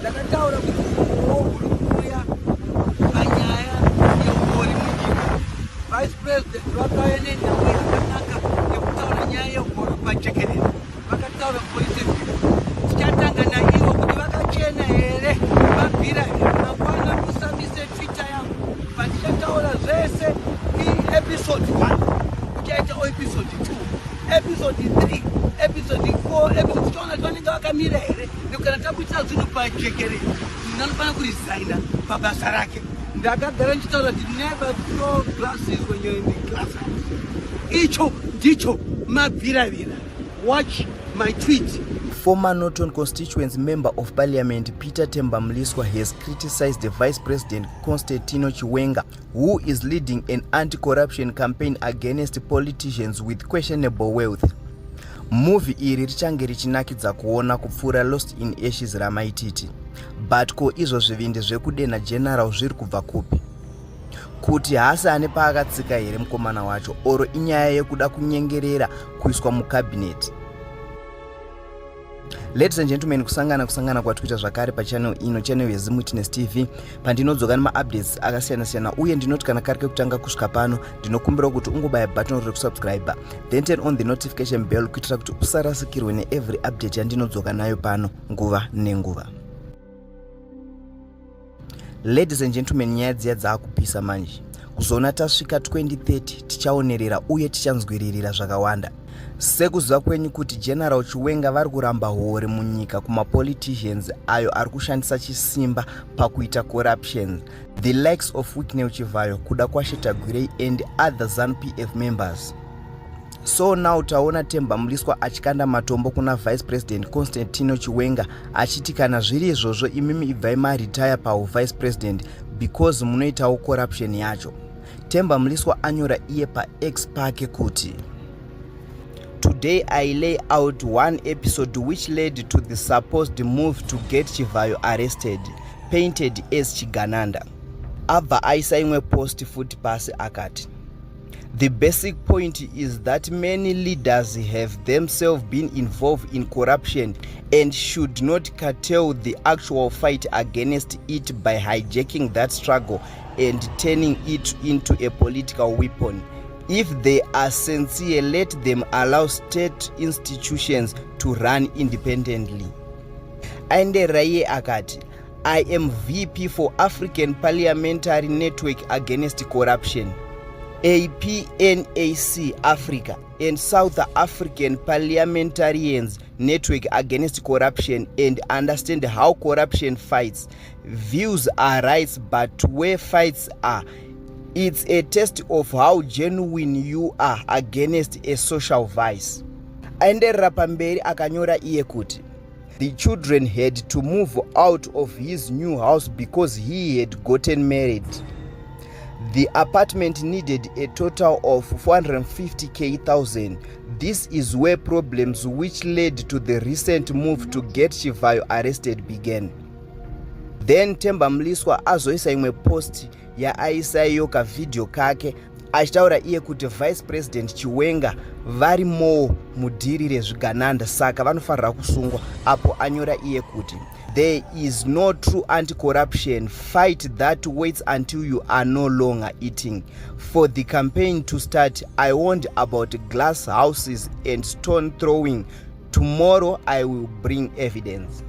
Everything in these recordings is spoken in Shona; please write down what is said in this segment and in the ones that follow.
Ndakataura kuti umbowo huri kuuya panyaya yeuori munyika. Vice President vakauya nenhau yakanaka yekutaura nyaya yeuori pajekerere. Vakataura kuinterview. Tichatanga naivo kuti vakachena here, vabvira here. Mangwana musamise Twitter yangu pandichataura zvese. Episode 1 kuchaita episode 2, episode 3, episode 4, episode tichaona kuti vanenge vakamira here. Kana takuitira zvinhu pajekerere, munhu anofanira kuresigna pabasa rake. Ndakagara ndichitaura kuti never throw glasses when you're in the glass house. Icho ndicho mabviravira. Watch my tweet. Former Norton constituency member of parliament Peter Temba Mliswa has criticized the Vice President Constantino Chiwenga, who is leading an anti-corruption campaign against politicians with questionable wealth. Movie iri richange richinakidza kuona kupfuura Lost in Ashes raMaititi. But ko izvo zvivindi zvekudenha General zviri kubva kupi? Kuti haasi ane paakatsika here mukomana wacho, oro inyaya yekuda kunyengerera kuiswa mucabinet? Ladies and gentlemen, kusangana kwatikuita zvakare pachannel ino, channel yeZim Witness TV, pandinodzoka nemaupdates akasiyana-siyana. Uye ndinoti kana kari kekutanga kusvika pano, ndinokumbira kuti ungobaya button rekusubscribe, then turn on the notification bell kuitira kuti usarasikirwe neevery update yandinodzoka nayo pano nguva nenguva. Ladies and gentlemen, nyaya dziya dzaakupisa manje. Kuzoona tasvika 2030, tichaonerera uye tichanzwiririra zvakawanda. Sekuziva kwenyu kuti General Chiwenga vari kuramba huori munyika kumapoliticians ayo ari kushandisa chisimba pakuita corruption, the likes of Wicknell Chivayo, Kudakwashe Tagwirei and other ZANU-PF members. So now taona Temba Mliswa achikanda matombo kuna Vice President Constantino Chiwenga, achiti kana zviri izvozvo, imimi ibvai maretire pauvice president because munoitawo corruption yacho. Temba Mliswa anyora iye paX pake kuti, "Today I lay out one episode which led to the supposed move to get Chivayo arrested, painted as Chigananda." Abva aisa imwe post futi pasi akati, "The basic point is that many leaders have themselves been involved in corruption and should not curtail the actual fight against it by hijacking that struggle and turning it into a political weapon. If they are sincere, let them allow state institutions to run independently." Aenderera iye akati, "I am VP for African Parliamentary Network Against Corruption, APNAC Africa, and South African Parliamentarians Network Against Corruption and understand how corruption fights. Views are rights, but where fights are, it's a test of how genuine you are against a social vice." Aenderera pamberi akanyora iye kuti the children had to move out of his new house because he had gotten married. The apartment needed a total of 450k thousand. This is where problems which led to the recent move to get Chivayo arrested began. Then Temba Mliswa azoisa imwe post yaaisa iyo kavhidhiyo kake achitaura iye kuti Vice President Chiwenga varimowo mudhiri rezvigananda, saka vanofanira kusungwa. Apo anyora iye kuti, "There is no true anti-corruption fight that waits until you are no longer eating for the campaign to start. I warned about glass houses and stone throwing. Tomorrow I will bring evidence."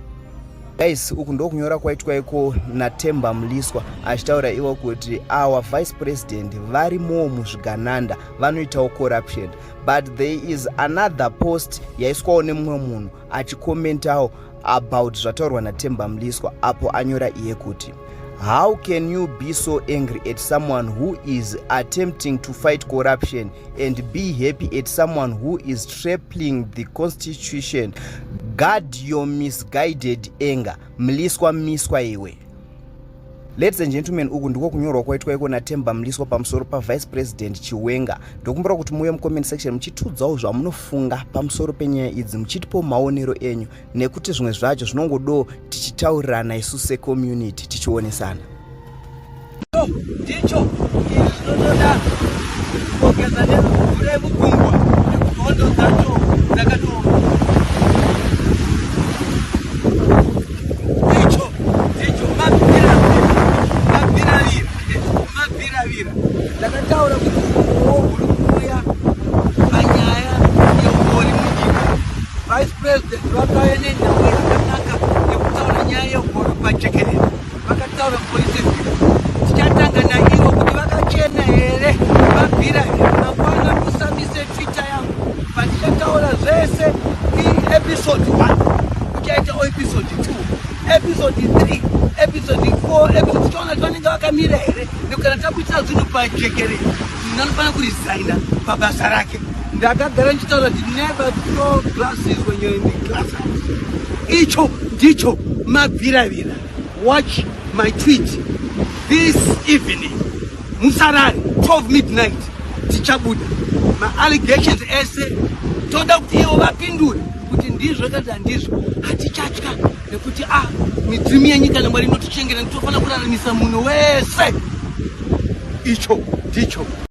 Guys, uku ndokunyora kwaitwa iko naTemba Mliswa, achitaura ivo kuti our vice president varimowo muzvigananda, vanoitawo corruption. But there is another post yaiswawo nemumwe munhu achikomentawo about zvataurwa naTemba Mliswa, apo anyora iye kuti, "How can you be so angry at someone who is attempting to fight corruption and be happy at someone who is trampling the constitution? Guard your misguided anger. Mliswa, miswa iwe." Ladies and gentlemen, uku ndiko kunyorwa kwaitwa iko naTemba Mliswa pamusoro paVice President Chiwenga. Ndokumbira kuti muuye mucomment section muchitiudzawo zvamunofunga pamusoro penyaya idzi, muchitipo maonero enyu, nekuti zvimwe zvacho zvinongodawo tichitaurirana isu secommunity, tichionesana. Ndicho izvi zvinotoda kugeza nemvura yemugungwa, nekuti hondo dzacho dzakatooma. Icho Vice President vakauya nenhau yakanaka yekutaura nyaya yegoro pajekerere. Vakataura police bill. Tichatanga naivo kuti vakachena here, vabvira here. Mangwana musamise Twitter yangu pandichataura zvese. Episode 1 kuchaita episode 2, episode 3, episode 4, episode tichaona kuti vanenge vakamira here. Nekana takuitira zvinhu pajekerere, munhu anofanira kuresigna pabasa rake. Ndakagara ndichitaura kuti never throw glasses when you're in the glass house. Icho ndicho mabviravira. Watch my tweet this evening. Musarare, 12 midnight tichabuda maallegations ese. Toda kuti ivo vapindure kuti ndizvo kana handizvo. Hatichatya nekuti a midzimu yenyika naMwari inotichengera. Tofanira kuraramisa munhu wese. Icho ndicho.